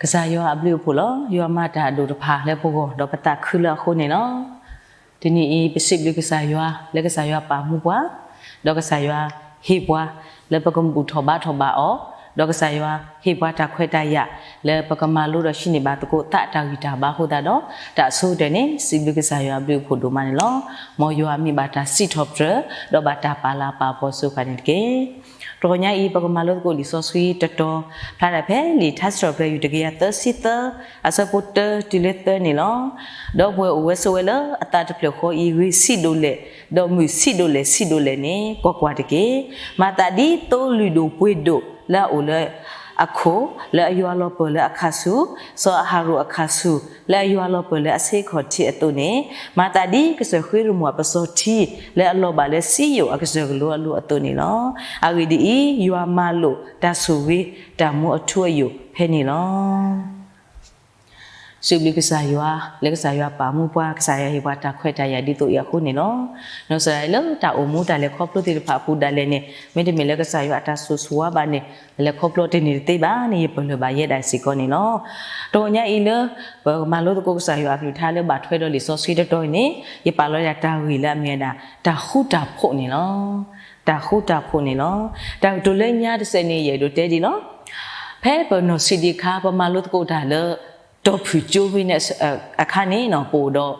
ကစၢ်ယွၤအဘျုးအဖှိၣ်လီၤ. ယွၤမၤတၢ်အဒိၣ်တဖၣ်လၢပဂီၢ် ဒီးပသးခုလၢအဃိန့ၣ်လီၤ. တနံၤအံၤ ပစံးဘျုးကစၢ်ယွၤ လၢကစၢ်ယွၤပာ်မူပှၤ, ဒီးကစၢ်ယွၤဟ့ၣ်ပှၤ လၢပကဘူၣ်ထီၣ်ဘါထီၣ်ဘၣ်အီၤ, ဒီးကစၢ်ယွၤဟ့ၣ်ပှၤတၢ်ခွဲးတၢ်ယာ် လၢပကမၤလိဒီးဟံးန့ၢ်ဘၣ်သကိးသးတၢ်ဂံၢ်တၢ်ဘါအဃိသတးဒီး တၢ်အဆိကတၢၢ်န့ၣ် စံးဘျုးကစၢ်ယွၤအဘျုးအဖှိၣ်ဒိၣ်မးန့ၣ်လီၤ. မ်ယွၤမ့ၢ်ဘၣ်တၢ်စံးထီၣ်ပတြၢၤ ဒီးဘၣ်တၢ်ပာ်လၤပာ်ပီၤစ့ၢ်ကီးန့ၣ်တက့ၢ်. တဂီၤညါအံၤ ပကမၤလိသကိးလံာ်စီဆှံတတီၤ ဖျါဒၣ်ဖဲလံာ်ထါစံးထီၣ်ပတြၢၤ ယူၢ်တကယၤသၢဆံသၢ အဆၢဖိတၢတုၤလၢသၢန့ၣ်လီၤ. ဒီပုၢ်ဝဲၢ်အိၣ်ဝဲဆိးဝဲလၢအသးတဖျၢၣ်ဃီအံၤ ဂ့ၤဆံးဒိၣ်လဲၣ်, ဒီးမုာ်ဆံးဒိၣ်လဲၣ်ဆံးဒိၣ်လဲၣ်န့ၣ် ကွၢ်ကွၢ်တက့ၢ်. မၤသးဒ်သိလုၢ်ဒိၣ်ပှ့ၤဒိၣ်လၢအအိၣ်လၢအခိၣ်, လၢအယွၤလီၤပၢၢ်လၢအခါဆူၣ်, စီၤအၤဟရိၣ်အခါဆူၣ် လၢအယွၤလီၤပၢၢ်လၢအဆ့ခီၣ်ထံးအသိးန့ၣ်, မၤသးဒ်ကစၢၢ်ဃ့ရမိၣ်အပစီၤထံ လၢအလီၤဘၣ်လၢစံယိၣ်အကစၢၢ်ကလိအလိၤအသိးန့ၣ်လီၤ. အဂ့ၢ်ဒ်အံၤ, ယွၤမၤလိာ်တၢ်ဆိၣ်ဂ့ၤတၢ်မူအထူအယိာ်ဖဲန့ၣ်လီၤ. စံးဘျုးကစၢ်ယွၤ လၢကစၢ်ယွၤပာ်မူပှၤ, ကစၢ်ယွၤဟ့ၣ်ပှၤတၢ်ခွဲးတၢ်ယာ်ဒ်သိးအံၤအဃိန့ၣ်လီၤ. နီၢ်ကစၢ်ဒၣ်လၢတၢ်အိၣ်မူတၢ်လဲၤခီဖျိသ့ၣ်တဖၣ်အပူၤဒၣ်လဲာ်န့ၣ်, မ့တမ့ၢ်လၢကစၢ်ယွၤအတၢ်ဆိၣ်ဂ့ၤဆိၣ်ဝါဘၣ်န့ၣ်, လဲၤခီဖျိတန့ၢ်တသ့ဘၣ်န့ၣ် ယပလၢၢ်ဘၣ်ယဲဒၣ်စ့ၢ်ကီးန့ၣ်လီၤ. တဂီၤညါအံၤလၢ ပမၤလိသကိးကစၢ်ယွၤအကလုၢ်ကထါလၢဘၣ်ထွဲဒီးလံာ်စီဆှံတတီၤအံၤန့ၣ်, ယပာ်လီၤဒၣ်တၢ်ဂ့ၢ်လၢအမ့ၢ်ဝဲဒၣ် တၢ်ဃူတၢ်ဖိးန့ၣ်လီၤ. တၢ်ဃူတၢ်ဖိးန့ၣ်လီၤ. တၢ်ကတိၤလၢညါတစဲးန့ၣ် ယအဲၣ်ဒိးတဲဒ်လီၤ. ဖဲပနီၢ်ဆံးဒံးအခါ ပမၤလိသကိးတၢ်လၢ တီၢ်ဖုၣ်ကၠိဖဲန့ၣ်အခါန့ၣ် ပအိၣ်ဒီးလံာ်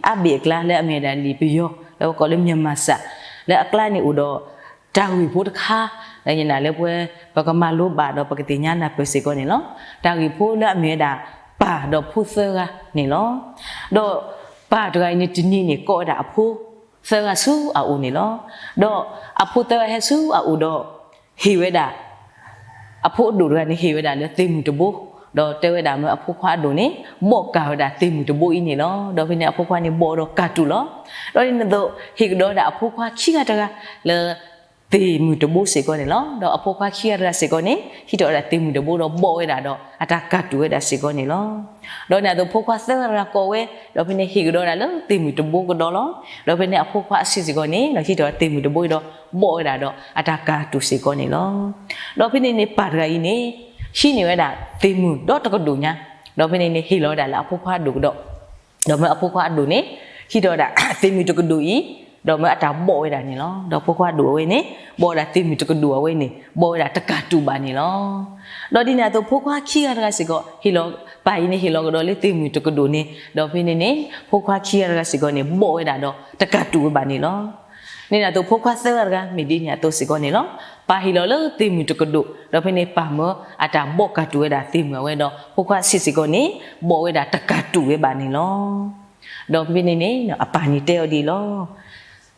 အါဘ့ၣ်အကျါလၢအမ့ၢ်ဝဲဒၣ်လံာ်ပယီၤ လၢပကိးလၢ မြန်မာစာ လၢအကျါန့ၣ်အိၣ်ဒီး တၢ်ဂ့ၢ်ဖိတခါ လၢယနာ်လၢပဝဲ ပကမၤလိဘၣ်ဒီးပကသ့ၣ်ညါနၢ်ပၢၢ်စ့ၢ်ကီးန့ၣ်လီၤ. တၢ်ဂ့ၢ်ဖိလၢအမ့ၢ်ဝဲဒၣ် ပၢ်ဒီးဖိသၢဂၤန့ၣ်လီၤ. ဒီးပၢ်တဂၤအံၤန့ၣ် တနံၤန့ၣ် ကိးဝဲဒၣ်အဖိသၢဂၤဆူအအိၣ်န့ၣ်လီၤ. ဒီးအဖိသၢဂၤဟဲဆူအအိၣ်ဒီး ဟ့ၣ်ဝဲဒၣ် အဖိအဒိၣ်တဂၤန့ၣ် ဟ့ၣ်ဝဲဒၣ်လၢသ့ၣ်မုၢ်တဘိ, ဒီးတဲဝဲဒၣ်မၢအဖိခွါအဒိၣ်န့ၣ် ဘီၣ်ကၢ်ဝဲဒၣ်သ့ၣ်မုၢ်တဘိအံၤန့ၣ်လီၤ. ဒီးဖဲန့ၣ်အဖိခွါန့ၣ်ဘီၣ်ဒီးကၢ်တူာ်လီၤ. ဒီးဒ်န့ၣ်အသိး ဟ့ၣ်ကဒီးဝဲဒၣ်အဖိခွါခံဂၤတဂၤလၢ သ့ၣ်မုၢ်တဘိစ့ၢ်ကီးန့ၣ်လီၤ. ဒီးအဖိခွါခံဂၤတဂၤစ့ၢ်ကီးန့ၣ် ဟံးထီၣ်ဝဲဒၣ်သ့ၣ်မုၢ်တဘိဒီးဘီၣ်ဝဲဒၣ်ဒီး အတၢ်ကၢ်တူာ်ဝဲဒၣ်စ့ၢ်ကီးန့ၣ်လီၤ. ဒီးန့ၣ်အသိးဖိခွါသၢဂၤတဂၤကိးဝဲ, ဒီးဖဲန့ၣ်ဟ့ၣ်ကဒီးဝဲဒၣ်လၢသ့ၣ်မုၢ်တဘိကဒီးလီၤ. ဒီးဖဲန့ၣ်အဖိခွါအဆံးစ့ၢ်ကီးန့ၣ် ဟံးထီၣ်သ့ၣ်မုၢ်တဘိအံၤဒီး ဘီၣ်ဝဲဒၣ်ဒီး အတၢ်ကၢ်တူာ်စ့ၢ်ကီးန့ၣ်လီၤ. ဒီးဖဲန့ၣ်န့ၣ်ပၢ်တဂၤအံၤန့ၣ် ဟံးန့ၢ်ဝဲဒၣ်သ့ၣ်မုၢ်ဒီတကဒိၣ်ညါ, ဒီးဖဲန့ၣ်န့ၣ်ဟ့ၣ်လီၤဝဲဒၣ်လၢအဖိခွါအဒိၣ်ကဒီး ဒီးမၢအဖိခွါအဒိၣ်န့ၣ် ဟံးထီၣ်ဝဲဒၣ်သ့ၣ်မုၢ်တကဒိၣ်အံၤ, ဒီးမၢအတၢ်ဘီၣ်ဝဲဒၣ်န့ၣ်လီၤ. ဒီးဖိခွါအဒိၣ်အဝဲန့ၣ် ဘီၣ်ဝဲဒၣ်သ့ၣ်မုၢ်တကဒိၣ်အဝဲန့ၣ် ဘီၣ်ဝဲဒၣ်တကၢ်တူာ်ဘၣ်န့ၣ်လီၤ. ဒီးဒ်န့ၣ်အသိးဖိခွါခံဂၤတဂၤစ့ၢ်ကီး ဟ့ၣ်လီၤ ပၢ်အံၤန့ၣ်ဟ့ၣ်လီၤကဒီးလၢသ့ၣ်မုၢ်တကဒိၣ်န့ၣ်, ဒီးဖဲန့ၣ်န့ၣ် ဖိခွါခံဂၤတဂၤစ့ၢ်ကီးန့ၣ် ဘီၣ်ဝဲဒၣ်ဒီးတကၢ်တူာ်ဝဲဘၣ်န့ၣ်လီၤ. ဒ်န့ၣ်အသိးဖိခွါသၢဂၤတဂၤ မ့ၢ်ဒ်န့ၣ်အသိးစ့ၢ်ကီးန့ၣ်လီၤ. ပၢ်ဟ့ၣ်လီၤလၢသ့ၣ်မုၢ်တကဒိၣ်, ဒီးဖဲန့ၣ်ပၢ်မၢ အတၢ်ဘီၣ်ကၢ်တူာ်ဝဲဒၣ်သ့ၣ်မုၢ်အဝဲဒီး ဖိခွါဆံးစ့ၢ်ကီးန့ၣ် ဘီၣ်ဝဲဒၣ်တကၢ်တူာ်ဝဲဘၣ်န့ၣ်လီၤ. ဒီးဖဲန့ၣ်န့ၣ် အပၢ်န့ၣ်တဲအီၤဒ်အံၤလီၤ.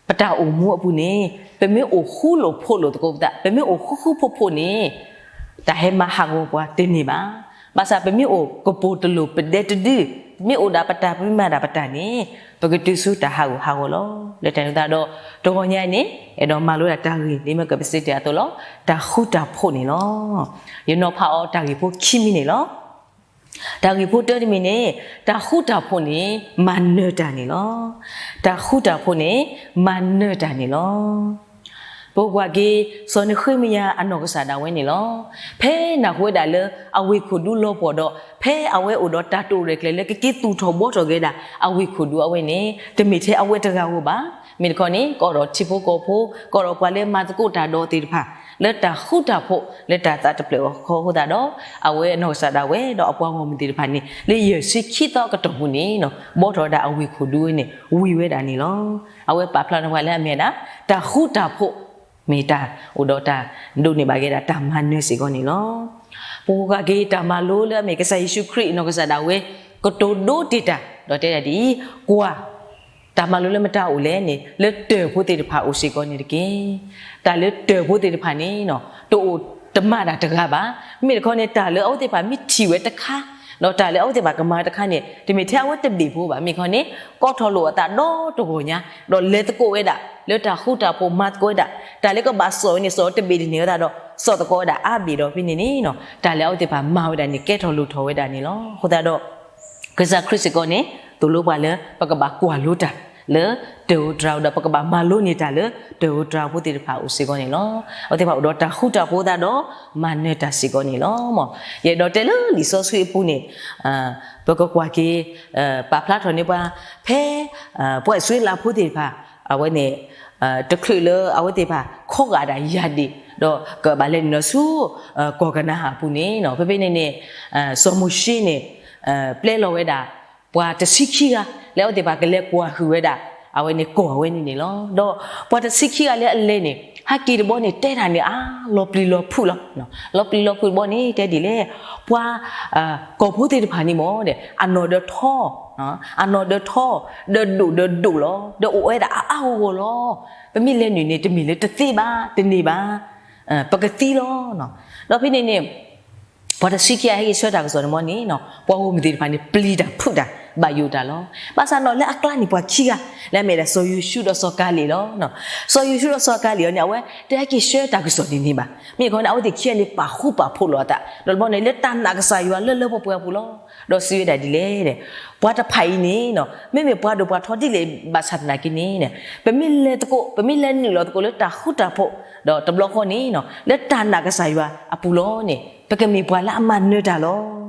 ပတၢ်အိၣ်မူအပူၤန့ၣ် ပမ့ၢ်အိၣ်ဃူလိာ်ဖိးလိာ်သကိးပသး, ပမ့ၢ်အိၣ်ဃူဃူဖိးဖိးန့ၣ် တၢ်ဟဲမၤဟးဂီၤပှၤတန့ၢ်ဘၣ်. ဘၣ်ဆၣ်ပမ့ၢ်အိၣ်ကပိာ်တလိာ်ပဒဲတဒု, ပမ့ၢ်အိၣ်ဒၣ်ပတၢ်ပမၤဒၣ်ပတၢ်န့ၣ် ပကတုၤဆူတၢ်ဟးဂူာ်ဟးဂီၤလီၤ. လၢတၢ်န့ၣ်အဃိသတးဒီး တဂီၤညါအံၤန့ၣ် အဲၣ်ဒိးမၤလိဒၣ်တၢ်ဂ့ၢ် ဒ်မ့ၢ်ကပစံးတ့ၢ်အသိးလီၤ. တၢ်ဃူတၢ်ဖိးန့ၣ်လီၤ. ယနီၤဖးအီၤတၢ်ဂ့ၢ်ဖိခံမံၤန့ၣ်လီၤ. တၢ်ဂ့ၢ်ဖိတၢတမံၤန့ၣ် တၢ်ဃူတၢ်ဖိးန့ၣ် မၤနၢၤတၢ်န့ၣ်လီၤ. တၢ်ဃူတၢ်ဖိးန့ၣ် မၤနၢၤတၢ်န့ၣ်လီၤ. ပကွၢ်က့ၤ စီၤနဃ့မယၤအနီၢ်ကစၢ်ဒၣ်ဝဲန့ၣ်လီၤ. ဖဲနၢ်ဟူဝဲဒၣ်လၢအဝ့ၢ်ခိၣ်ဒူလီၤပှီၢ်ဒီး ဖဲအဝဲအိၣ်ဒီးတၢ်တိာ်ရဲၣ်ကျဲၤလၢကက့ၤသူၣ်ထီၣ်ဘှီထီၣ်က့ၤဝဲဒၣ် အဝ့ၢ်ခိၣ်ဒူအဝဲန့ၣ် တမ့ၢ်ထဲအဝဲတဂၤဧိၤဘၣ်. မ့ၢ်တခီန့ၣ် ကိးဒီးထံဖိကီၢ်ဖိ ကိးဒီးပှၤလၢမၤသကိးတၢ်ဒီးသ့ၣ်တဖၣ် လၢတၢ်ဃူတၢ်ဖိး လၢတၢ်သးတဖျၢၣ်ဃီအဃိသတးဒီး အဝဲအနီၢ်ကစၢ်ဒၣ်ဝဲ ဒီးအပှၤဂီၢ်မုၢ်သ့ၣ်တဖၣ်န့ၣ် လၢယဲၢ်ဆံခံသီအကတီၢ်ပူၤန့ၣ် ဘှီထီၣ်ဝဲဒၣ်အဝ့ၢ်ခိၣ်ဒူဝဲန့ၣ် ဝံၤဝဲဒၣ်န့ၣ်လီၤ. အဝဲပာ်ဖျါထီၣ်ပှၤလၢအမ့ၢ်ဝဲဒၣ် တၢ်ဃူတၢ်ဖိး မ့ၢ်တၢ်အိၣ်ဒီးတၢ်ဒိးန့ၢ်ဘၣ်က့ၤဒၣ်တၢ်မၤနၢၤစ့ၢ်ကီးန့ၣ်လီၤ. ပကွၢ်က့ၤတၢ်မၤလိလၢအမ့ၢ်ကစၢ်ယ့ၣ်ၡူးခရံာ်အနီၢ်ကစၢ်ဒၣ်ဝဲ ကတိၤဒိတ့ၢ်တၢ် ဒီးတဲဒၣ်ဒ်အံၤ, ကွၢ် တၢ်မၤလိလၢမတၤအိၣ်လဲၣ်န့ၣ် လၢတၢၢ်ဖိသ့ၣ်တဖၣ်အိၣ်စ့ၢ်ကီးန့ၣ်တက့ၢ်. တၢ်လၢတၢၢ်ဖိသ့ၣ်တဖၣ်န့ၣ် တအိၣ်တမၤတၢ်တဂၤဘၣ်. မ့ၢ်တခီန့ၣ် တၢ်လၢအဝဲသ့ၣ်တဖၣ်မ့ၢ်ထံၣ်ဝဲတခါ ဒီးတၢ်လၢအဝဲသ့ၣ်တဖၣ်ကမၤတခါန့ၣ် တမ့ၢ်ထဲအဝဲတဘ့ၣ်ဖိဘၣ်. မ့ၢ်တခီန့ၣ် ကိးထီၣ်လိာ်အသးဒီတဂီၤညါ ဒီးလဲၤသကိးဝဲဒၣ် လၢတၢ်ဃူတၢ်ဖိးမၤသကိးဝဲဒၣ် တၢ်လၢကဘၣ်စိာ်ဝဲန့ၣ် စိာ်တဘ့ၣ်တန့ၢ်ဝဲသတးဒီး စိာ်သကိးဝဲဒၣ်အါဘ့ၣ်ဒီးဖဲန့ၣ်န့ၣ် တၢ်လၢအဝဲသ့ၣ်တဖၣ်မၤဝဲဒၣ်န့ၣ် ကဲထီၣ်လိၣ်ထီၣ်ဝဲဒၣ်န့ၣ်လီၤ. အဃိသတးဒီး ကစၢ်ခရံာ်စ့ၢ်ကီးန့ၣ် သိၣ်လိပှၤလၢ ပကဘၣ်ကွၢ်လိတၢ် လၢတၢ်အိၣ်တြၤအပူၤဒီး ပကဘၣ်မၤလိန့ၢ်တၢ်လၢတၢ်အိၣ်တြၤဖိသ့ၣ်တဖၣ်အအိၣ်စ့ၢ်ကီးန့ၣ်လီၤ. အဝဲသ့ၣ်တဖၣ်အိၣ်ဒီးတၢ်ဃူတၢ်ဖိးသတးဒီး မၤနၢၤတၢ်စ့ၢ်ကီးန့ၣ်လီၤ. ယအဲၣ်ဒိးတဲလၢလံာ်စီဆှံအပူၤန့ၣ် ပကကွၢ်က့ၤ ပာ်ဖျါထီၣ်န့ၢ်ပှၤ ဖဲ ပှၤအံၣ်စရ့လးဖိသ့ၣ်တဖၣ် အဝဲန့ၣ် တချုးလၢအဝဲသ့ၣ်တဖၣ်ခီဂာ်ဒၣ်ယၤဒ့ၣ် ဒီးကဘၣ်လဲၤနုာ်လီၤဆူ ကီၢ်ကနၤအၣ်အပူၤန့ၣ် ဖဲဖဲန့ၣ်န့ၣ် စီၤမိၤၡ့န့ၣ် ပျဲလီၤဝဲဒၣ် ပှၤတဆံခံဂၤ လၢအဝဲသ့ၣ်တဖၣ်ကလဲၤကွၢ်ဟုၣ်ဝဲဒၣ် အဝဲန့ၣ်ကီၢ်အဝဲန့ၣ်န့ၣ်လီၤ. ဒီးပှၤတဆံခံဂၤလၢအလဲၤန့ၣ် ဟဲက့ၤတဘျီန့ၣ် တဲတၢ်န့ၣ် အါလီၤပျံၤလီၤဖုးလီၤ. လီၤပျံၤလီၤဖုးတဘျီန့ၣ် တဲဒ်လဲၣ်, ပှၤ ကီၢ်ဖိသ့ၣ်တဖၣ်န့ၣ်မ့ၢ် အနီၢ်ဒီးထီ, အနီၢ်ဒီးထီ, ဒီးဒိၣ်ဒီးဒိၣ်လီၤ, ဒီးအိၣ်ဝဲဒၣ်အါအါဂီၢ်ဂီၢ်လီၤ. ပမ့ၢ်လဲၤနုာ်န့ၣ် တမ့ၢ်လၢတသ့ဘၣ်, တန့ၢ်ဘၣ်, ပကသံလီၤ. ဒီးဖဲန့ၣ်န့ၣ် ပှၤတဆံခံဂၤဟဲက့ၤဆှၢတၢ်ကစီၣ်န့ၣ်မ့ၢ်န့ၣ် ပှၤဂီၢ်မုၢ်သ့ၣ်တဖၣ်န့ၣ် ပျံၤတၢ်ဖုးတၢ် ဘၣ်ယိၣ်တၢ်လီၤ. ဘၣ်ဆၣ်ဒီးလၢအကျါန့ၣ် ပှၤခံဂၤ လၢအမ့ၢ်ဒၣ်စီၤယိၤၡူဒီးစီၤကၤလ့းလီၤ. စီၤယိၤၡူဒီးစီၤကၤလ့းအံၤန့ၣ် အဝဲတဟဲက့ၤဆှၢတၢ်ကစီၣ်န့ၣ်န့ၣ်ဘၣ်. မ့ၢ်ခီန့ၣ် အဝဲသ့ၣ်ခံဂၤန့ၣ် ပာ်ဃူပာ်ဖိးလိာ်အသး ဒီးတဘျီန့ၣ် လၢတၢ်နာ်ကစၢ်ယွၤလၢလၢပှဲၤပှဲၤအပူၤလီၤ. ဒီးစံးဝဲဒၣ်ဒ်လဲၣ်, ပှၤတဖၣ်အံၤန့ၣ် မ့မ့ၢ်ပှၤဒိၣ်ပှၤထီဒ်လဲၣ်ဘၣ်ဆၣ်သနာ်က့န့ၣ် ပမ့ၢ်လဲၤသကိး ပမ့ၢ်လဲၤနုာ်လီၤသကိးလၢတၢ်ဃူတၢ်ဖိး ဒီးတဘျီဃီန့ၣ် လၢတၢ်နာ်ကစၢ်ယွၤအပူၤလီၤန့ၣ် ပကမ့ၢ်ပှၤလၢအမၤနၢၤတၢ်လီၤ.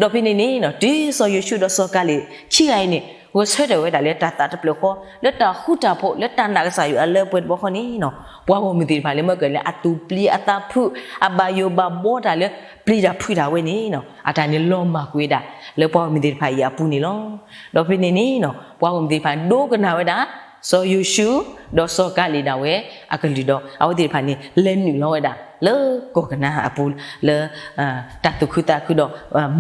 ဒီးဖဲန့ၣ်န့ၣ် တုၤစီၤယိၤၡူဒီးစီၤကၤလ့းခံဂၤအံၤန့ၣ် ဂဲၤဆၢထၢၣ်ဝဲဒၣ်လၢတၢ်သးတဖျၢၣ်ဃီ လၢတၢ်ဃူတၢ်ဖိး လၢတၢ်နာ်ကစၢ်ယွၤအလၢပှဲၤတဘျီဃီန့ၣ် ပှၤဂီၢ်မုၢ်သ့ၣ်တဖၣ်လၢမ့ၢ်ကလၢအသူၣ်ပျံၤအသးဖုး အဘၣ်ယိၣ်ဘၣ်ဘှီတၢ်လၢပျံၤတၢ်ဖုးတၢ်ဝဲန့ၣ် အတၢ်န့ၣ်လီၤမၢ်ကွံာ်ဝဲဒၣ် လၢပှၤဂီၢ်မုၢ်သ့ၣ်တဖၣ်အံၤအပူၤန့ၣ်လီၤ. ဒီးဖဲန့ၣ်န့ၣ် ပှၤဂီၢ်မုၢ်သ့ၣ်တဖၣ်ဒိကနၣ်ဝဲဒၣ် စီၤယိၤၡူ ဒီးစီၤကၤလ့းဒၣ်ဝဲအကလုၢ်ဒီး အဝဲသ့ၣ်တဖၣ်န့ၣ် လဲၤနုာ်လီၤဝဲဒၣ် လၢကီၢ်ကနၤအပူၤ လၢ တၢ်သူၣ်ခုသးခုဒီး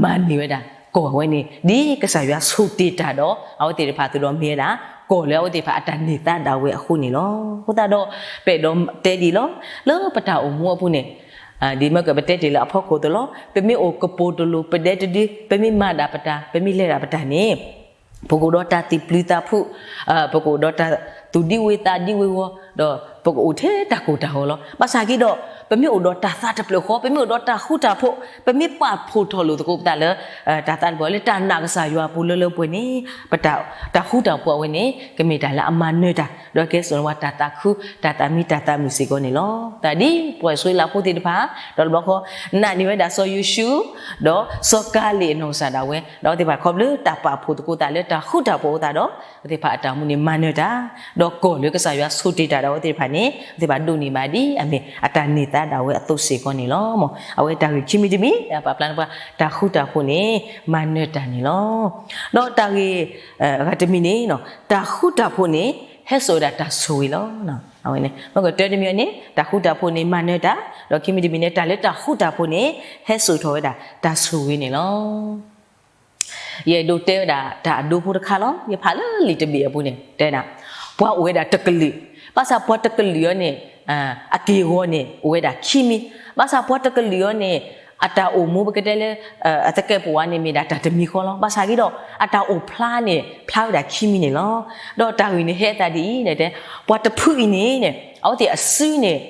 မၤန့ၢ်ဝဲဒၣ် ကီၢ်ဝဲန့ၣ် ဒ်ကစၢ်ယွၤဆိၣ်တ့ၢ်တၢ်ဒီး အဝဲသ့ၣ်တဖၣ်အသိးဒီးမ့ၢ်ဝဲဒၣ် ကီၢ်လၢအဝဲသ့ၣ်တဖၣ်အတၢ်န့ၢ်သါဒၣ်ဝဲအဃိန့ၣ်လီၤ. အဃိသတးဒီး ပအဲၣ်ဒိးတဲဒ်အံၤလီၤ. လၢပတၢ်အိၣ်မူအပူၤန့ၣ် ဒ်မ့ၢ်ကပတဲတ့ၢ်လၢအဖီခိၣ်အသိးလီၤ. ပမ့ၢ်အိၣ်ကပိာ်တလိၤ ပဒဲတဒု ပမ့ၢ်မၤဒၣ်ပတၢ် ပမ့ၢ်လဲၤဒၣ်ပတၢ်န့ၣ် ပကအိၣ်ဒီးတၢ်သူၣ်ပျံၤသးဖုး, ပကအိၣ်ဒီးတၢ်သူၣ်ဒံဝ့ၤသးဒံဝ့ၤဂီၤ, ဒီးပကအိၣ်ထဲတၢ်ကိၢ်တၢ်ဂီၤလီၤ. ဘၣ်ဆၣ်က့ဒီး ပမ့ၢ်အိၣ်ဒီးတၢ်သးတဖျၢၣ်ဃီ, ပမ့ၢ်အိၣ်ဒီးတၢ်ဃူတၢ်ဖိး, ပမ့ၢ်ပာ်ဖှိၣ်ထီၣ်လိာ်သကိးပသးလၢ တၢ်သးတဖျၢၣ်ဃီ လၢတၢ်နာ်ကစၢ်ယွၤအပူၤလၢလၢပှဲၤပှဲၤန့ၣ် ပတၢ် တၢ်ဃူတၢ်ဖိးအဝဲန့ၣ် ကမ့ၢ်တၢ်လၢအမၤနၢၤတၢ် ဒီးကဲစိာ်န့ၢ်ပှၤတၢ်သးခု တၢ်သးမံ တၢ်သးမုာ်စ့ၢ်ကီးန့ၣ်လီၤ. တၢ်ဒ်ပှၤအံၣ်စရ့လးဖိသ့ၣ်တဖၣ် ဒီးတဘျီဃီ နာ်န့ၢ်ဝဲဒၣ်စီၤယိၤၡူ ဒီးစီၤကၤလ့းအနီၢ်ကစၢ်ဒၣ်ဝဲ ဒီးအဝဲသ့ၣ်တဖၣ်ခီဖျိလၢတၢ်ပာ်ဖှိၣ်သကိးသးလၢတၢ်ဃူတၢ်ဖိးအသးဒီး အဝဲသ့ၣ်တဖၣ်အတၢ်အိၣ်မူန့ၣ်မၤနၢၤတၢ် ဒီးကီၢ်လၢကစၢ်ယွၤဆိၣ်တ့ၢ်တၢ်ဒီးအဝဲသ့ၣ်တဖၣ်န့ၣ် အဝဲသ့ၣ်တဖၣ်ဒိးန့ၢ်ဘၣ်ဒ်အမ့ၢ် အတၢ်န့ၢ်သါဒၣ်ဝဲအသိးစ့ၢ်ကီးန့ၣ်လီၤ. အဝဲတၢ်ဂ့ၢ်ခံမံၤတမံၤ ပာ်ဖျါန့ၢ်ပှၤ တၢ်ဃူတၢ်ဖိးန့ၣ် မၤနၢၤတၢ်န့ၣ်လီၤ. ဒီးတၢ်ဂ့ၢ် အဂၤတမံၤန့ၣ် တၢ်ဃူတၢ်ဖိးန့ၣ် ဟဲစိာ်ဝဲဒၣ်တၢ်ဆိၣ်ဂ့ၤလီၤ. အဝဲန့ၣ် မ့ၢ်ကတၢတမံၤန့ၣ် တၢ်ဃူတၢ်ဖိးန့ၣ် မၤနၢၤတၢ်, ဒီးခံမံၤတမံၤန့ၣ် တၢ်လၢတၢ်ဃူတၢ်ဖိးန့ၣ် ဟဲစိာ်ထီၣ်ဝဲဒၣ်တၢ်ဆိၣ်ဂ့ၤန့ၣ်လီၤ. ယအဲၣ်ဒိးတဲဝဲဒၣ်တၢ်အဒိဖိတခါလီၤ. ယဖးလၢလံာ်တဘ့ၣ်အပူၤန့ၣ် တဲဒၣ် ပှၤအိၣ်ဝဲဒၣ်တကလုာ်, ဘၣ်ဆၣ်ပှၤတကလုာ်အံၤန့ၣ် အက့ၢ်အဂီၤန့ၣ် အိၣ်ဝဲဒၣ်ခံမံၤ, ဘၣ်ဆၣ်ပှၤတကလုာ်အံၤန့ၣ် အတၢ်အိၣ်မူပကတဲလၢ အသကဲာ်ပဝးန့ၣ်မ့ၢ်ဒၣ်တၢ်တမံၤဃီလီၤ. ဘၣ်ဆၣ်က့ဒီး အတၢ်အိၣ်ဖျါန့ၣ် ဖျါဝဲဒၣ်ခံမံၤန့ၣ်လီၤ. ဒီးတၢ်ဂ့ၢ်န့ၣ်ဟဲအသးဒ်အံၤန့ၣ်တဲ ပှၤတဖုအံၤန့ၣ် အဝဲသ့ၣ်အစုန့ၣ်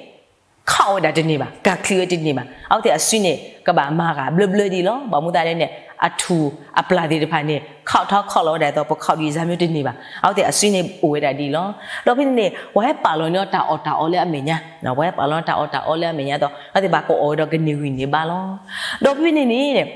ခီၣ်ဝဲဒၣ်တန့ၢ်ဘၣ်, ကၢ်ချံးဝဲတန့ၢ်ဘၣ်. အဝဲသ့ၣ်အစုန့ၣ် ကဘၣ်မၤဂၤဘျၢဘျၢဒ်လီၤ. ဘၣ်မနုၤသတးလဲၣ်န့ၣ် အထူၣ်အပျၢ်သ့ၣ်တဖၣ်န့ၣ် ခီၣ်ထီၣ်ခီၣ်လီၤဝဲဒၣ်အသိး ပခီၣ်ဒ်အံၤမ့ၢ်တန့ၢ်ဘၣ်. အဝဲသ့ၣ်အစုန့ၣ်အိၣ်ဝဲဒၣ်ဒ်လီၤ. ဒီးဖဲန့ၣ်န့ၣ် ပှၤဟဲပာ်လီၤန့ၢ်အီၤတၢ်အီၣ်တၢ်အီလၢအမဲာ်ညါ, ပှၤဟဲပာ်လီၤန့ၢ်တၢ်အီၣ်တၢ်အီလၢအမဲာ်ညါအသိး အဝဲသ့ၣ်ဘၣ်ကအီၣ်ဝဲဒီးကန့ၢ်ဂံၢ်န့ၢ်ဘါလီၤ. ဒီးဖဲန့ၣ်န့ၣ်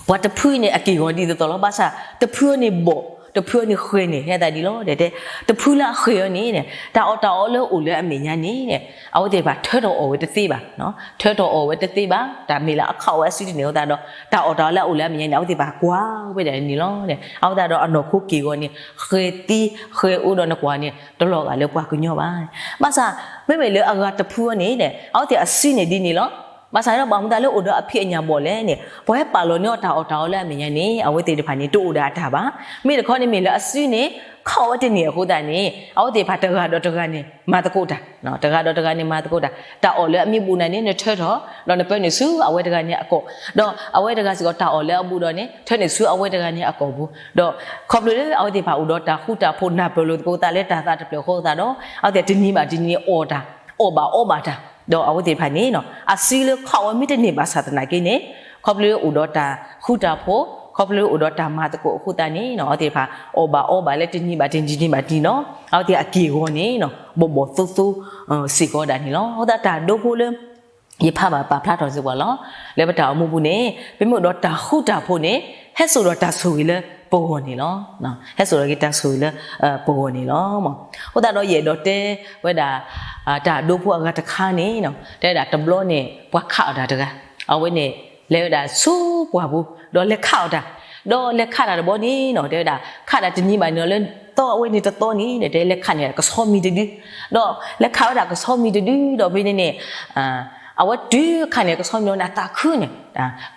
ပှၤတဖုန့ၣ် အက့ၢ်အဂီၤဒ်သိးသိးလီၤ. ဘၣ်ဆၣ်တဖုန့ၣ်ဘီၣ်, တဖုန့ၣ်ဃဲၤန့ၣ် ဟဲသးဒ်လီၤ. တဲတဲ တဖုလၢအဃဲၤအီၤန့ၣ် တၢ်အီၣ်တၢ်အီလၢအအိၣ်လၢအမဲာ်ညါန့ၣ် အဝဲသ့ၣ်တဖၣ်ထၢထီၣ်အီၣ်ဝဲတသ့ဘၣ်, ထၢထီၣ်အီၣ်ဝဲတသ့ဘၣ်. တၢ်မ့ၢ်လၢအခီၣ်ဝဲအစုတန့ၢ်အဃိသတးဒီး တၢ်အီၣ်တၢ်အီလၢအအိၣ်လၢအမဲာ်ညါန့ၣ် အဝဲသ့ၣ်တဖၣ်ကွၢ်ဝဲဒၣ်န့ၣ်လီၤ. အဃိသတးဒီးအနီၢ်ခိက့ၢ်အဂီၤန့ၣ် ဃဲၤသံဃဲၤအိၣ်ဒီးနကွၢ်န့ၣ် တလီၤဂာ်လၢပှၤကညီဘၣ်. ဘၣ်ဆၣ် မ့မ့ၢ်လၢအဂၤတဖုအံၤန့ၣ် အဝဲသ့ၣ်အစုန့ၣ်ဒ်န့ၣ်လီၤ. ဘၣ်ဆၣ်ဒီးဘၣ်မနုၤသတးလၢအိၣ်ဒီးအဖံးအညၣ်ဘီၣ်လဲၣ်န့ၣ် ပှၤဟဲပာ်လီၤန့ၢ်အီၤတၢ်အီၣ်တၢ်အီလၢအမဲာ်ညါန့ၣ် အဝဲသ့ၣ်တဖၣ်န့ၣ် တအိၣ်ဒီးအတၢ်ဘၣ်. မ့ၢ်တခီန့ၣ်မ့ၢ်လၢအစုန့ၣ် ခီၣ်ဝဲတန့ၢ်အဃိသတးန့ၣ် အဝဲသ့ၣ်တဖၣ်တဂၤဒီးတဂၤန့ၣ် မၤသကိးတၢ်, တဂၤဒီးတဂၤန့ၣ်မၤသကိးတၢ်. တၢ်အီၣ်လၢအမ့ၢ်ဘူးနၤန့ၣ် နထၢထီၣ် ဒီးနပၢနုာ်ဆူအဝဲတဂၤန့ၣ်အကီၢ်, ဒီးအဝဲတဂၤစ့ၢ်ကီးတၢ်အီၣ်လၢအဘူးဒီးန့ၣ် ထၢနုာ်ဆူအဝဲတဂၤန့ၣ်အကီၢ်ပူၤ. ဒီးခီဖျိလၢအဝဲသ့ၣ်တဖၣ်အိၣ်ဒီးတၢ်ဃူတၢ်ဖိး နၢ်ပၢၢ်လိာ်သကိးသးလၢတၢ်သးတဖျၢၣ်ဃီအဃိသတးဒီး အဝဲသ့ၣ်တနံၤဘၣ်တနံၤအီၣ်တၢ် အီၣ်ဘၣ်အီဘၣ်တၢ်, ဒီးအဝဲသ့ၣ်တဖၣ်န့ၣ် အစုလၢခီၣ်ဝဲမ့ၢ်တန့ၢ်ဘၣ်ဆၣ်သနာ်က့န့ၣ် ခီဖျိလၢအိၣ်ဒီးတၢ်ဃူတၢ်ဖိး ခီဖျိအိၣ်ဒီးတၢ်မၤသကိးအဃိသတးန့ၣ်နီၤ အဝဲသ့ၣ်တဖၣ် အီၣ်ဘၣ်အီဘၣ်လၢတနံၤဘၣ်တနံၤ တနံၤဘၣ်တနံၤနီၤ အဝဲသ့ၣ်အက့ၢ်အဂီၤန့ၣ်နီၤ ဘီၣ်ဘီၣ်သိသိ စ့ၢ်ကီးဒၣ်န့ၣ်လီၤ. အဃိသတးတၢ်ဒိဖိလၢ ယဖးဘၣ်ပာ်ဖျါထီၣ်စ့ၢ်ကီးလီၤ. လၢပတၢ်အိၣ်မူပူၤန့ၣ် ပမ့ၢ်အိၣ်ဒီးတၢ်ဃူတၢ်ဖိးန့ၣ် ဟဲစိာ်ဒီးတၢ်ဆိၣ်ဂ့ၤလၢပဂီၢ်န့ၣ်လီၤ. ဟဲစိာ်ဒီးက့ၤတၢ်ဆိၣ်ဂ့ၤလၢပဂီၢ်န့ၣ်လီၤ. အဃိသတးဒီးယအဲၣ်ဒိးတဲဝဲဒၣ် တၢ်ဒိဖိအဂၤတခါန့ၣ်နီၤ တဲဝဲဒၣ်တဘျီန့ၣ် ပှၤခးအီၣ်တၢ်တဂၤ အဝဲန့ၣ် လဲၤဝဲဒၣ်ဆူပှၢ်ပူၤ ဒီးလဲၤခးအီၣ်တၢ် ဒီးလဲၤခးတၢ်တဘျီန့ၣ်နီၤ တဲဝဲဒၣ် ခးတၢ်တနံၤဘၣ်န့ၣ်လီၤ လၢသီအဝဲန့ၣ်တသီန့ၣ် တဲလဲၤခးန့ၢ်ကဆီမံၤတဒု ဒီးလဲၤခးဝဲဒၣ်ကဆီမံၤတဒု ဒီးဖဲန့ၣ်န့ၣ် အဝဲတုၤခးန့ၢ်ကဆီမံၤလီၤန့ၣ် အသးခုန့ၣ်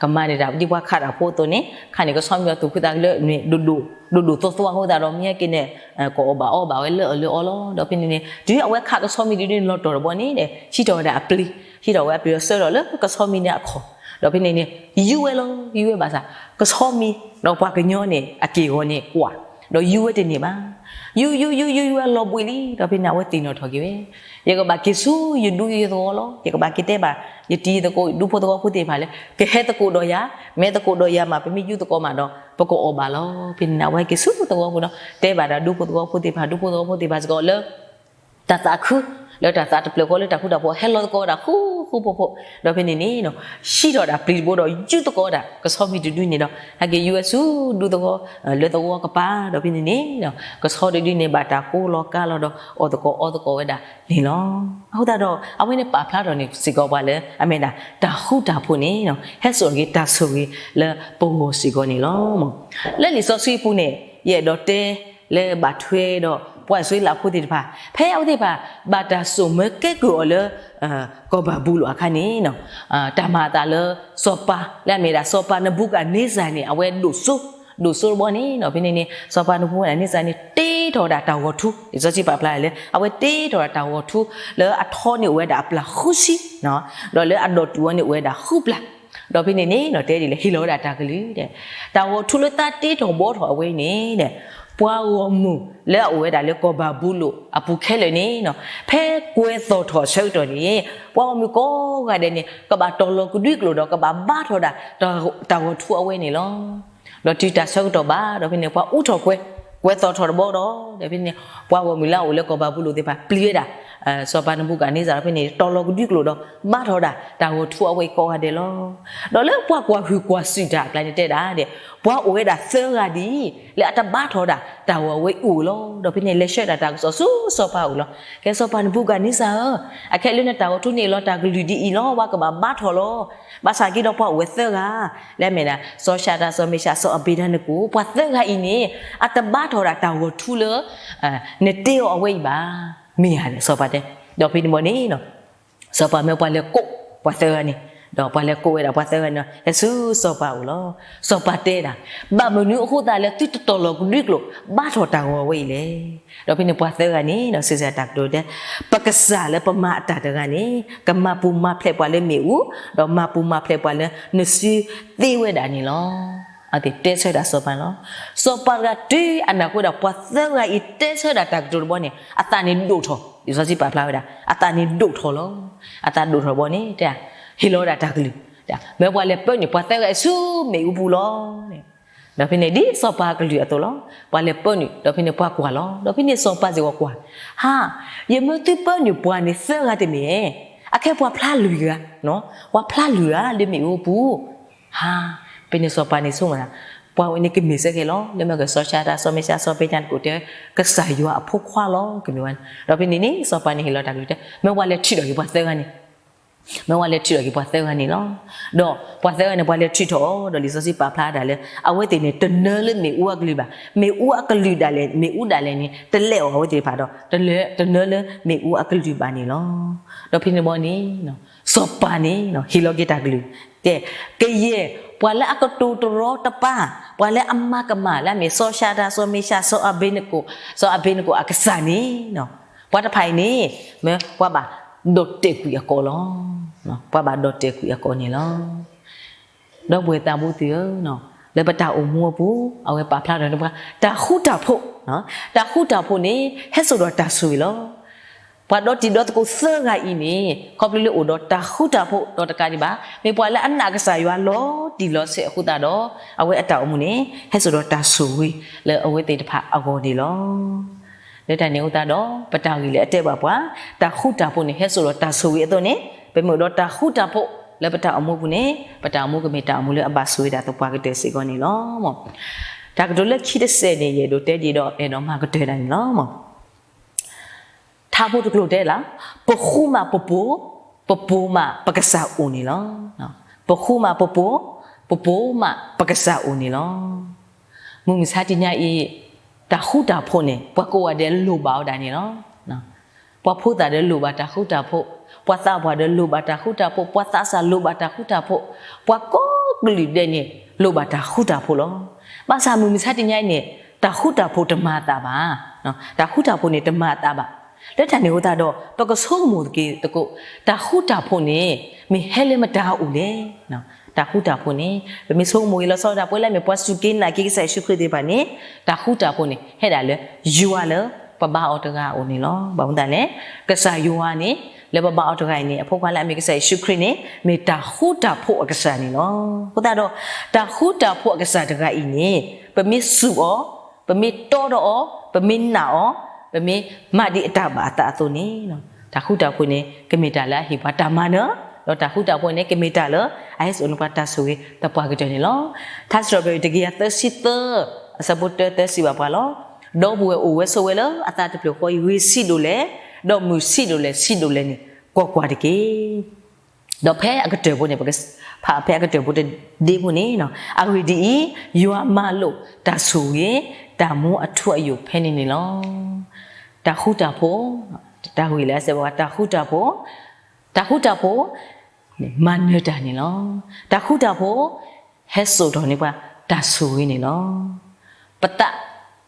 ကမၤန့ၢ်တၢ်ဒ်ပှၤခးတၢ်ဖိအသိးန့ၣ် ခးန့ၢ်ကဆီမံၤလီၤ သူၣ်ခုသးခုလၢ ဒိၣ်ဒိၣ်သိသိအဃိသတးဒီး မ့ၢ်ဟဲက့ၤန့ၣ် ကအီၣ်ဘၣ်အီဘၣ်ဝဲလၢအီၣ်လၢအီလီၤ. ဒီးဖဲန့ၣ်န့ၣ် တုၤအဝဲခးကဆီမံၤတဒုန့ၣ် လီၤတီၢ်တဘျီန့ၣ် ဟံးထီၣ်ဝဲဒၣ်အပျံၤ ဟံးထီၣ်ဝဲအပျံၤဒီးဆှၢထီၣ်လၢကဆီမံၤန့ၣ်အခီၣ် ဒီးဖဲန့ၣ်န့ၣ် ယူဝဲလီၤ ယူဝဲဘၣ်ဆၣ် ကဆီမံၤ ဒီးပှၤကညီန့ၣ် အက့ၢ်အဂီၤန့ၣ်ကွၢ် ဒီးယူဝဲတန့ၢ်ဘၣ်. ယူယူယူယူယူဝဲလီၤဘှံးလံ ဒီးဖဲန့ၣ် အဝဲသ့ၣ်နီၣ်ထီၣ်က့ၤဝဲ ယကဘၣ်က့ၤဆူယဒူယသဝီလီၤ. ယကဘၣ်က့ၤတဲဘၣ် ယတံၤသကိး ဒူဖိသဝီဖိသ့ၣ်တဖၣ်လၢ ကဟဲသကိးဒီးယၤ မ့ၢ်သကိးဒီးယၤမး ပမ့ၢ်ယူသကိးမးဒီး ပကအီၣ်ဘၣ်လီၤ. ဖဲန့ၣ်န့ၣ် အဝဲဟဲက့ၤဆူသဝီပူၤဒီး တဲဘၣ်ဒီးဒူဖိသဝီဖိသ့ၣ်တဖၣ် ဒူဖိသဝီဖိသ့ၣ်တဖၣ်စ့ၢ်ကီးလၢ တၢ်သးခု လၢတၢ်သးတဖျၢၣ်ဃီလၢတၢ်ဃူတၢ်ဖိး ဟဲလီၤသကိးဝဲဒၣ်ဃူဃူဖိးဖိး ဒီးဖဲန့ၣ်န့ၣ် ဟံးထီၣ်ဒၣ်ပျံၤတဘိဒီး ယူသကိးဝဲဒၣ် ကဆီမံၤတဒုန့ၣ်ဒီး ဟဲက့ၤယူဝဲဆူဒူသဝီ လၢသဝီကပၤ ဒီးဖဲန့ၣ်န့ၣ် ကဆီတဒုန့ၣ် ဘၣ်တၢ်ကိးလီၤကါလီၤဒီး အီၣ်သကိးအီသကိးဝဲဒၣ်န့ၣ်လီၤ. အဃိသတးဒီး အဝဲန့ၣ်ပာ်ဖျါထီၣ်န့ၣ်စ့ၢ်ကီးပှၤလၢ အမ့ၢ်ဒၣ် တၢ်ဃူတၢ်ဖိးန့ၣ် ဟဲစိာ်က့ၤတၢ်ဆိၣ်ဂ့ၤလၢပဂီၢ်စ့ၢ်ကီးန့ၣ်လီၤ. လၢလံာ်စီဆှံပူၤန့ၣ် ယအဲၣ်ဒိးတဲ လၢဘၣ်ထွဲဒီးပှၤအံၣ်စရ့လးဖိသ့ၣ်တဖၣ် ဖဲအဝဲသ့ၣ်တဖၣ် ဘၣ်တၢ်စိာ်မၢကဲကုၢ်အီၤလၢ ကီၢ်ဘၤဘူလိၣ်အခါန့ၣ် တၢ်မၤအသးလၢ စီၤပၤ လၢအမ့ၢ်ဒၣ်စီၤပၤနဘူကၤန့စၢ်န့ၣ် အဝဲဒိၣ်စိ ဒိၣ်စိတဘျီန့ၣ် ဖဲန့ၣ်န့ၣ် စီၤပၤနဘူကၤန့စၢ်န့ၣ် တ့ထီၣ်ဝဲဒၣ်တၢ်ဂီၤထူ လံာ်စီဆှံပာ်ဖျါလၢ အဝဲတ့ထီၣ်ဝဲဒၣ်တၢ်ဂီၤထူ လၢအထီန့ၣ်အိၣ်ဝဲဒၣ်အပျၢ်ဃုဆံ ဒီးလၢအဒီၣ်တုာ်ဝဲန့ၣ်အိၣ်ဝဲဒၣ်ဃုပျၢ် ဒီးဖဲန့ၣ်န့ၣ် တဲဒ်လဲၣ် ဟ့ၣ်လီၤဝဲဒၣ်တၢ်ကလုၢ် တၢ်ဂီၤထူလၢတၢ်တ့ထီၣ်ဘှီထီၣ်အဝဲအံၤန့ၣ် ပှၤဂီၢ်မုၢ်လၢအအိၣ်ဝဲဒၣ်လၢကီၢ်ဘၤဘူလိၣ်အပူၤခဲလၢာ်န့ၣ် ဖဲကွဲၤသီၣ်ထီၣ်အဆၢကတီၢ်န့ၣ် ပှၤဂီၢ်မုၢ်ကိးဂၤဒဲးန့ၣ် ကဘၣ်တီၤလီၤကဒွံကျိာ်ဒီး ကဘၣ်ဘါထီၣ်ဒၣ် တၢ်ဂီၤထူအဝဲန့ၣ်လီၤ. ဒီးတုၤတၢ်ဆၢကတီၢ်ဘၣ် ဒီးဖဲန့ၣ် ပှၤအူထီၣ်ကွဲၤ, ကွဲၤသီၣ်ထီၣ်တဘျီဒီး ဒီးဖဲန့ၣ် ပှၤဂီၢ်မုၢ်လၢအအိၣ်လၢကီၢ်ဘၤဘူလိၣ်သ့ၣ်တဖၣ် ပျံၤဝဲဒၣ် စီၤပၤနဘူကၤန့စၢ်ဒီး ဖဲန့ၣ် တီၤလီၤကဒွံကျိာ်ဒီး ဘါထီၣ်ဒၣ်တၢ်ဂီၤထူအဝဲအံၤကိးဂၤဒဲးလီၤ. ဒီးလၢပှၤကွၢ်ဟုၣ်ကွၢ်စူၣ်တၢ်အကျါန့ၣ်တဲဒၣ်ဒီး ပှၤအိၣ်ဝဲဒၣ်သၢဂၤဒ်အံၤ လၢအတဘါထီၣ်ဒၣ်တၢ်ဂီၤဝဲအံၤအိၣ်လီၤ. ဒီးဖဲန့ၣ်လဲၤဆှၢဒၣ်တၢ်ကစီၣ်ဆူစီၤပၤအအိၣ်လီၤ. ကဲစီၤပၤနဘူကၤန့စၢ်ဧၢ, အခဲအံၤလၢနတၢ်ဂီၤထူန့ၣ်လီၤ တၢ်ကလုၢ်ဒ်အံၤလီၤ ပှၤကဘၣ်ဘါထီၣ်လီၤ. ဘၣ်ဆၣ်က့ဒီးပှၤအိၣ်ဝဲသၢဂၤ လၢအမ့ၢ်ဒၣ် စီၤၡၤဒြး စီၤမ့ၡး စီၤအဘ့းနကိၣ် ပှၤသၢဂၤအံၤန့ၣ် အတဘါထီၣ်ဒၣ်တၢ်ဂီၤထူလၢ နတ့အီၤအဝဲအံၤဘၣ်. မ့ၢ်ဧါန့ၣ် စီၤပၤတဲ, ဒီးဖဲန့ၣ်ဘီန့ၣ် စီၤပၤမၢပှၤလဲၤကိးပှၤသၢဂၤန့ၣ်, ဒီးပှၤလဲၤကိးဝဲဒၣ်ပှၤသၢဂၤန့ၣ် ဟဲဆူစီၤပၤအအိၣ်လီၤ. စီၤပၤတဲဒၣ်, ဘၣ်မနုၤအဃိသတးလၢသုတတီၤလီၤကဒွံကျိာ် ဘါထီၣ်တၢ်ဂီၤဝဲအံၤလဲၣ်. ဒီးဖဲန့ၣ်ပှၤသၢဂၤန့ၣ် စံးဆၢတၢ်ကတိၤတဲ, ပကစၢ်လၢပမၤအတၢ်တဂၤန့ၣ် ကမၤပူၤမၤဖျဲးပှၤလၢမ့ၣ်အူ, ဒီးမၤပူၤမၤဖျဲးပှၤလၢနစုသ့ဝဲဒၣ်န့ၣ်လီၤ. အဝဲသ့ၣ်တဲဆၢဒၣ်စီၤပၤလီၤ. စီၤပၤတဂၤတုၤအနၢ်ဟူဝဲဒၣ်ပှၤသၢဂၤအံၤတဲဆၢဒၣ်တၢ်ကတိၤတဘျီန့ၣ် အသးန့ၣ်ဒိၣ်ထီၣ်, လံာ်စီဆှံပာ်ဖျါဝဲဒၣ် အသးန့ၣ်ဒိၣ်ထီၣ်လီၤ. အသးဒိၣ်ထီၣ်တဘျီန့ၣ် တဲ, ဟ့ၣ်လီၤဝဲဒၣ်တၢ်ကလုၢ်, မၢပှၤလဲၤပၢနုာ်ပှၤသၢဂၤအံၤဆူမ့ၣ်အူပူၤလီၤ. ဒီးဖဲန့ၣ်ဒ်စီၤပၤအကလုၢ်အသိးလီၤ. ပှၤလဲၤပၢနုာ် ဒီးဖဲန့ၣ်ပှၤကွၢ်လီၤ. ဒီးဖဲန့ၣ်စီၤပၤစ့ၢ်ကီးကွၢ်, ဟါ, ယမၢသုပၢနုာ်ပှၤန့ၣ်သၢဂၤတမ့ၢ်, အခဲပှၤဖျါလွံၢ်ဂၤ, ပှၤဖျါလွံၢ်ဂၤလၢမ့ၣ်အူပူၤ ဟါ, ဖဲန့ၣ်စီၤပၤန့ၣ်ဆိကမိၣ်သး, ပှၤဝဲန့ၣ်ကမ့ၢ်စ့ၢ်ကီးလီၤ. လၢမ့ၢ်ကစီၤၡၤဒြး စီၤမ့ၡး စီၤအဘ့းနကိၣ်တဲ ကစၢ်ယွၤအဖိခွါလီၤ ကမ့ၢ်ဝဲန့ၣ်. ဒီးဖဲန့ၣ်န့ၣ် စီၤပၤန့ၣ်ဟ့ၣ်လီၤတၢ်ကလုၢ်တဲ မၢပှၤလဲၤထုးထီၣ်က့ၤပှၤသၢဂၤန့ၣ်, မၢပှၤလဲၤထုးထီၣ်က့ၤပှၤသၢဂၤန့ၣ်လီၤ. ဒီးပှၤသၢဂၤန့ၣ် ပှၤလဲၤထုးထီၣ်အီၤ ဒီးလံာ်စီဆှံပာ်ဖျါဒၣ်လၢ အဝဲသ့ၣ်န့ၣ် တနၢလၢမ့ၣ်အူအကလုၢ်ဘၣ်. မ့ၣ်အူအကလုၢ်ဒၣ်လဲာ် မ့ၣ်အူဒၣ်လဲာ်န့ၣ် တလဲအီၤအဝဲသ့ၣ်တဖၣ်ဒီး တနၢလၢမ့ၣ်အူအကလုၢ်ဘၣ်န့ၣ်လီၤ. ဒီးဖဲန့ၣ်ဘီန့ၣ် စီၤပၤန့ၣ် ဟ့ၣ်လီၤက့ၤတၢ်ကလုၢ်, တဲ, ကယဲၢ် ပှၤလၢအကတိၤတရီတပါ, ပှၤလၢအမၤကမၣ်လၢအမ့ၢ်စီၤၡၤဒြး စီၤမ့ၡး စီၤအဘ့းနကိၣ်, စီၤအဘ့းနကိၣ်အကစၢ်န့ၣ်, ပှၤတဖၣ်အံၤန့ၣ် မ့ၢ်ပှၤဘၣ်ဒီးတဲာ်ကွံာ်အကိာ်လီၤ. ပှၤဘၣ်ဒီးတဲာ်ကွံာ်အကိာ်န့ၣ်လီၤ. ဒီပုၢ်ဝဲၢ်သးဘိသ့ၣ်ဧၢ, လၢပတၢ်အိၣ်မူအပူၤ အဝဲပာ်ဖျါထီၣ်န့ၢ်ပှၤ တၢ်ဃူတၢ်ဖိး, တၢ်ဃူတၢ်ဖိးန့ၣ် ဟဲစိာ်ဒီးတၢ်ဆိၣ်ဂ့ၤလီၤ. ပှၤဒီတံၤဒီသကိးသၢဂၤအံၤန့ၣ် ခီဖျိလၢအိၣ်ဒီးတၢ်ဃူတၢ်ဖိးဒီးတကးဒံးဘၣ် မ့ၢ်ပှၤလၢအနာ်ကစၢ်ယွၤလီၤတံၢ်လီၤဆဲးအဃိသတးဒီး အဝဲအတၢ်အိၣ်မူန့ၣ် ဟဲစိာ်ဒီးတၢ်ဆိၣ်ဂ့ၤလၢအဝဲသ့ၣ်တဖၣ်အဂီၢ်န့ၣ်လီၤ. လၢတၢ်န့ၣ်အဃိသတးဒီး ပတၢ်ဂ့ၢ်လၢအတဲဘၣ်ပှၤ တၢ်ဃူတၢ်ဖိးန့ၣ် ဟဲစိာ်ဒီးတၢ်ဆိၣ်ဂ့ၤအသိးန့ၣ် ပမ့ၢ်အိၣ်ဒီးတၢ်ဃူတၢ်ဖိးလၢပတၢ်အိၣ်မူအပူၤန့ၣ် ပတၢ်အိၣ်မူကမ့ၢ်တၢ်အိၣ်မူလၢအဘၣ်ဆိၣ်ဂ့ၤဒၣ်သပှၢ်ကတၢၢ်စ့ၢ်ကီးန့ၣ်လီၤ. တၢ်ကတိၤလၢခံတစဲးန့ၣ် ယအဲၣ်ဒိးတဲဒ်ဒီး အဲၣ်ဒိးမၤကတၢၢ်ဒၣ်န့ၣ်လီၤ. ထါဖိတကျိၤတဲလၢ ပဃူမးပပိာ်, ပပိာ်မးပကစၢ်အိၣ်န့ၣ်လီၤ. ပဃူမးပပိာ်, ပပိာ်မးပကစၢ်အိၣ်န့ၣ်လီၤ. မုၢ်မဆါတနံၤအံၤ တၢ်ဃူတၢ်ဖိးန့ၣ် ပှၤကိးဂၤဒဲးလိၣ်ဘၣ်အီၤဒၣ်န့ၣ်လီၤ. ပှၤဖိသၣ်ဒီးလိၣ်ဘၣ်တၢ်ဃူတၢ်ဖိး, ပှၤသးပှၢ်ဒီးလိၣ်ဘၣ်တၢ်ဃူတၢ်ဖိး, ပှၤသးစၢ်လိၣ်ဘၣ်တၢ်ဃူတၢ်ဖိး, ပှၤကိးကလုာ်ဒဲးန့ၣ် လိၣ်ဘၣ်တၢ်ဃူတၢ်ဖိးလီၤ. ဘၣ်ဆၣ်မုၢ်မဆါတနံၤအံၤန့ၣ် တၢ်ဃူတၢ်ဖိးတမၤအသးဘၣ်. တၢ်ဃူတၢ်ဖိးန့ၣ်တမၤအသးဘၣ်. လၢတၢ်န့ၣ်အဃိသတးဒီး ပကဆိကမိၣ်တက့ၢ်သကိး တၢ်ဃူတၢ်ဖိးန့ၣ် မ့ၢ်ဟဲလၢမတၤအအိၣ်လဲၣ်. တၢ်ဃူတၢ်ဖိးန့ၣ် ပမ့ၢ်ဆိကမိၣ်ဂ့ၤလီၤဆီဒၣ်တၢ် ပှၤလၢအမ့ၢ်ပှၤစူၢ်က့ၤနာ်က့ၤကစၢ်ယ့ၣ်ၡူးခရံာ်သ့ၣ်တဖၣ်န့ၣ် တၢ်ဃူတၢ်ဖိးန့ၣ် ဟဲဒၣ်လၢယွၤလၢပဘါအီၤတဂၤအအိၣ်န့ၣ်လီၤ. ဘၣ်မနုၤလဲၣ်, ကစၢ်ယွၤန့ၣ် လၢပဘါအီၤတဂၤအံၤန့ၣ် အဖိခွါလၢအမ့ၢ်ကစၢ်ယ့ၣ်ၡူးခရံာ်န့ၣ် မ့ၢ်တၢ်ဃူတၢ်ဖိးအကစၢ်န့ၣ်လီၤ. အဃိသတးဒီး တၢ်ဃူတၢ်ဖိးအကစၢ်တဂၤအံၤန့ၣ် ပမ့ၢ်စူၢ်အီၤ, ပမ့ၢ်တီဒီးအီၤ, ပမ့ၢ်နာ်အီၤ, ပမ့ၢ်မၤဒံးအတၢ်ဘၣ်အသးအသိးန့ၣ် တၢ်ဃူတၢ်ဖိးန့ၣ် ကမ့ၢ်တၢ်လၢအဟ့ၣ်ပှၤတၢ်မၤနၢၤ, ဒီးတၢ်ဃူတၢ်ဖိးန့ၣ် ကမ့ၢ်တၢ်လၢအဟဲစိာ်န့ၢ်ပှၤတၢ်ဆိၣ်ဂ့ၤသပှၢ်ကတၢၢ်န့ၣ်လီၤ. ထါစံးထီၣ်ပတြၢၤတကယၤသၢဆံသၢ အဆၢဖိတၢ တဲစံးဘၣ်ပှၤလီၤ. ဒီပုၢ်ဝဲၢ်အိၣ်ဝဲဆိးဝဲလၢအသးတဖျၢၣ်ဃီအံၤ ဂ့ၤဆံးဒိၣ်လဲၣ်, ဒီးမုာ်ဆံးဒိၣ်လဲၣ်ဆံးဒိၣ်လဲၣ်န့ၣ် ကွၢ်ကွၢ်တက့ၢ်. ဒီးဖဲအကတၢၢ်ဖိန့ၣ် ပကဖးဖဲအကတၢၢ်ဖိတဒ့ဖိန့ၣ်, အဂ့ၢ်ဒ်အံၤ, ယွၤမၤလိာ်တၢ်ဆိၣ်ဂ့ၤ တၢ်မူအထူအယိာ်ဖဲန့ၣ်န့ၣ်လီၤ. တၢ်ဃူတၢ်ဖိး, တၢ်ဂ့ၢ်လၢအစံးဘၣ်ပှၤ တၢ်ဃူတၢ်ဖိး, တၢ်ဃူတၢ်ဖိး မၤနၢၤတၢ်န့ၣ်လီၤ. တၢ်ဃူတၢ်ဖိး ဟဲစိာ်ထီၣ်န့ၢ်ပှၤတၢ်ဆိၣ်ဂ့ၤန့ၣ်လီၤ. ပသး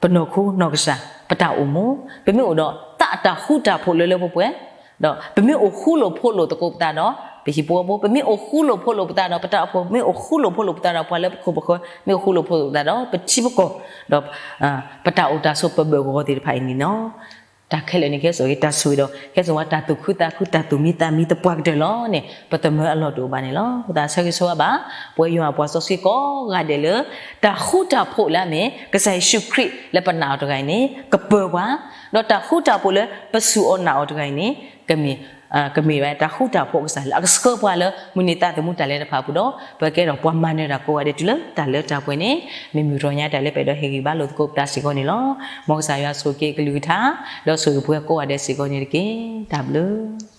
ပနီၢ်ခိနီၢ်ကစၢ် ပတၢ်အိၣ်မူ, ပမ့ၢ်အိၣ်ဒီးသးအတၢ်ဃူတၢ်ဖိးလၢလၢပှဲၤပှဲၤ, ဒီးပမ့ၢ်အိၣ်ဃူလိာ်ဖိးလိာ်သကိးပသးဒီး ပဟံၣ်ဖိဃီဖိ, ပမ့ၢ်အိၣ်ဃူလိာ်ဖိးလိာ်ပသးဒီးပတၢ်အိၣ်ဖှိၣ်, မ့ၢ်အိၣ်ဃူလိာ်ဖိးလိာ်ပသးဒီးပှၤလၢပခိၣ်ပဃၢၤ, မ့ၢ်အိၣ်ဃူလိာ်ဖိးလိာ်ပသးဒီးပထံပကီၢ်, ဒီး ပတၢ်အိၣ်တၢ်ဆိးပဘၢၣ်ကဝီၤသ့ၣ်တဖၣ်အံၤန့ၣ်လီၤ. တၢ်ခဲလၢာ်န့ၣ် ကဟဲစိာ်က့ၤတၢ်ဆိၣ်ဂ့ၤဒီး ကဟဲစိာ်ဝဲတၢ်သူၣ်ခုသးခု တၢ်သူၣ်မံသးမံသပှၢ်ကတၢၢ်လီၤန့ၣ် ပသမၢအလီၢ်တအိၣ်ဘၣ်န့ၣ်လီၤ. အဃိသတးဆၢဂ့ၤဆၢဝါဘၣ် ပဝဲယွၤအပှၤစီဆှံကိးဂၤဒဲးလၢ တၢ်ဃူတၢ်ဖိးလၢအမ့ၢ် ကစၢ်ယ့ၣ်ၡူးခရံာ်လၢပနာ်အီၤတဂၤအံၤန့ၣ် ကပၢၤပှၤ, ဒီးတၢ်ဃူတၢ်ဖိးလၢပစူၢ်အီၤနာ်အီၤတဂၤအံၤန့ၣ် ကမ့ၢ် ကမ့ၢ်ဝဲတၢ်ဃူတၢ်ဖိးအကစၢ်လၢ အကဆှၢပှၤလၢမုၢ်နံၤသးသမူတၢ်လဲၤတဖၣ်အပူၤဒီး ပကဲထီၣ်ပှၤမၤနၢၤတၢ်ကိးဂၤဒဲးတုၤလၢတၢ်လၢတၢ်ပှဲၤန့ၣ် မ့ၢ်မုၢ်တြီညါတၢ်လၢပအဲၣ်ဒိးဟ့ၣ်ဂံၢ်ဘါလိာ်သကိးပသးစ့ၢ်ကီးန့ၣ်လီၤ. မ်ကစၢ်ယွၤဆိၣ်ဂ့ၤက့ၤအကလုၢ်ကထါ ဒီးဆိၣ်ဂ့ၤပဝဲကိးဂၤဒဲးစ့ၢ်ကီးန့ၣ်တက့ၢ်. တၢ်ဘျုး